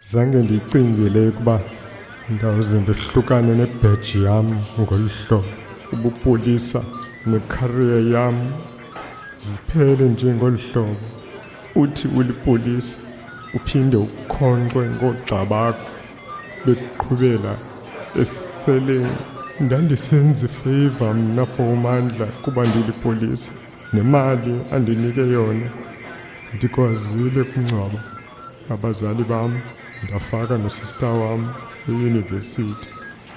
Zange ndiyicingile ukuba ndawuze ndohlukane nebheji yam ngolu hlobo. Ubupolisa nekhariya yam ziphele nje ngolu hlobo. Uthi ulipolisa uphinde ukhonkxwe ngoogxa bakho bekuqhubela esiseleni. Ndandisenza ifeyiva mna for uMandla kuba ndilipolisa, nemali andinike yona ndikwazile ukungcwaba abazali bam, ndafaka nosista wam eyunivesithi.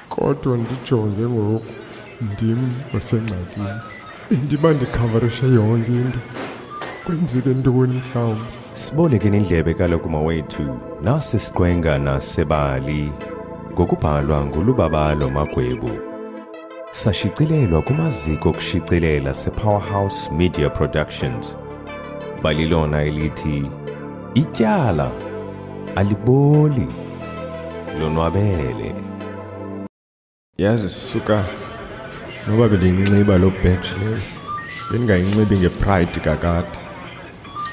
Kodwa ndijonge ngoku ndim osengxakini. Bendiba ndikhavarishe yonke into, kwenzeke ntoni mhlawumbi? Sibolekeni indlebe kaloku mawethu, nasi isiqwengana sebali ngokubhalwa nguLubabalo Magwebu. Sashicilelwa kumaziko okushicilela sePowerhouse Media Productions. Balilona elithi ityala aliboli, lonwabele. Yazi suka noba bendiyinxiba loo badge leyo, bendingayinxibi ngepride kakade,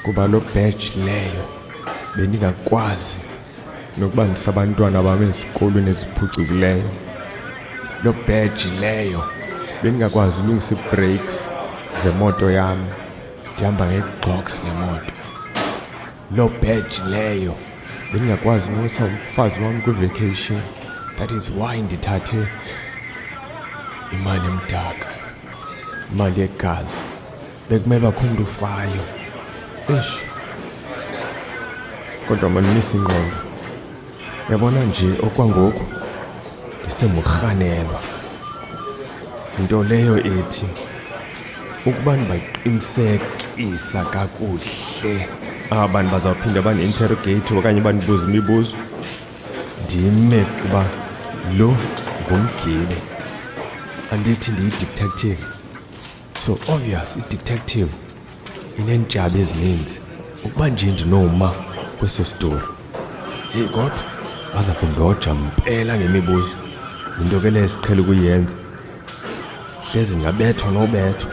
kuba loo badge leyo bendingakwazi nokuba ndisabantwana bam ezikolweni eziphucukileyo. Loo badge leyo bendingakwazi ulungisa ii-brakes zemoto yam, ndihamba ngegxox le moto. Loo badge leyo bendingakwazi nosa umfazi wam kwi-vacation. That is why ndithathe imali emdaka, imali yegazi. Bekumele bakho umntu ufayo. Eish, kodwa mandimisa ingqondo. Yabona nje okwangoku ndisemurhanelwa, nto leyo ethi ukuba ndibaqinisekisa kakuhle aba bantu bazawuphinda bandi-interrogate okanye bandibuze imibuzo, ndime kuba lo ngumgibe. Andithi ndiyi-detective? So obvious i-detective ineentshaba ezininzi. Ukuba nje ndinoma kweso sitori, heyi, kodwa baza kundoja mpela ngemibuzo. Yinto ke leyo siqhela ukuyenza, hlezi ndingabethwa nobethwa.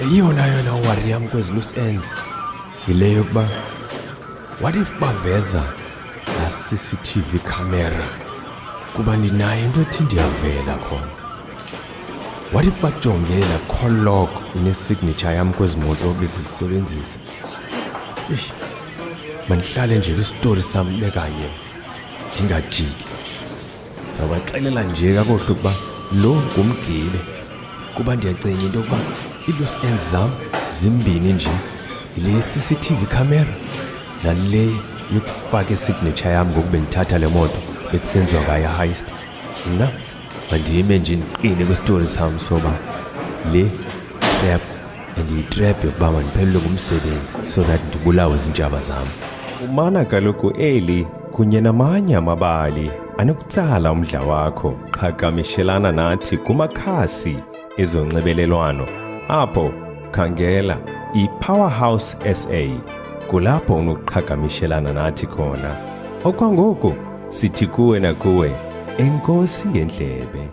Eyiyona yona worry yam kwezi loose ends yile yokuba what if baveza laa CCTV camera, kuba ndinayo into ethi ndiyavela khona. What if bajonge la call log ine-signature yam kwezi moto bezizisebenzisa? Eish, mandihlale nje kwisitori sam bekanye, ndingajiki. Ndizawubaxelela nje kakuhle ukuba lo ngumgibe, kuba ndiyacinga into yokuba ii-loose ends zam zimbini nje, yile CCTV camera nale yokufaka isignature yam ngoku bendithatha le moto bekusenziwa ngayo iheist. Mna mandime nje ndiqine kwisitori sam soba le trap, and yitrap yokuba mandiphelelwe ngumsebenzi so that ndibulawe ziintshaba zam. Fumana kaloku eli kunye namanye amabali anokutsala umdla wakho. Qhagamishelana nathi kumakhasi ezonxibelelwano, apho khangela iPowerhouse SA, kulapho unokuqhagamishelana nathi khona. Okwangoku sithi kuwe nakuwe enkosi ngendlebe.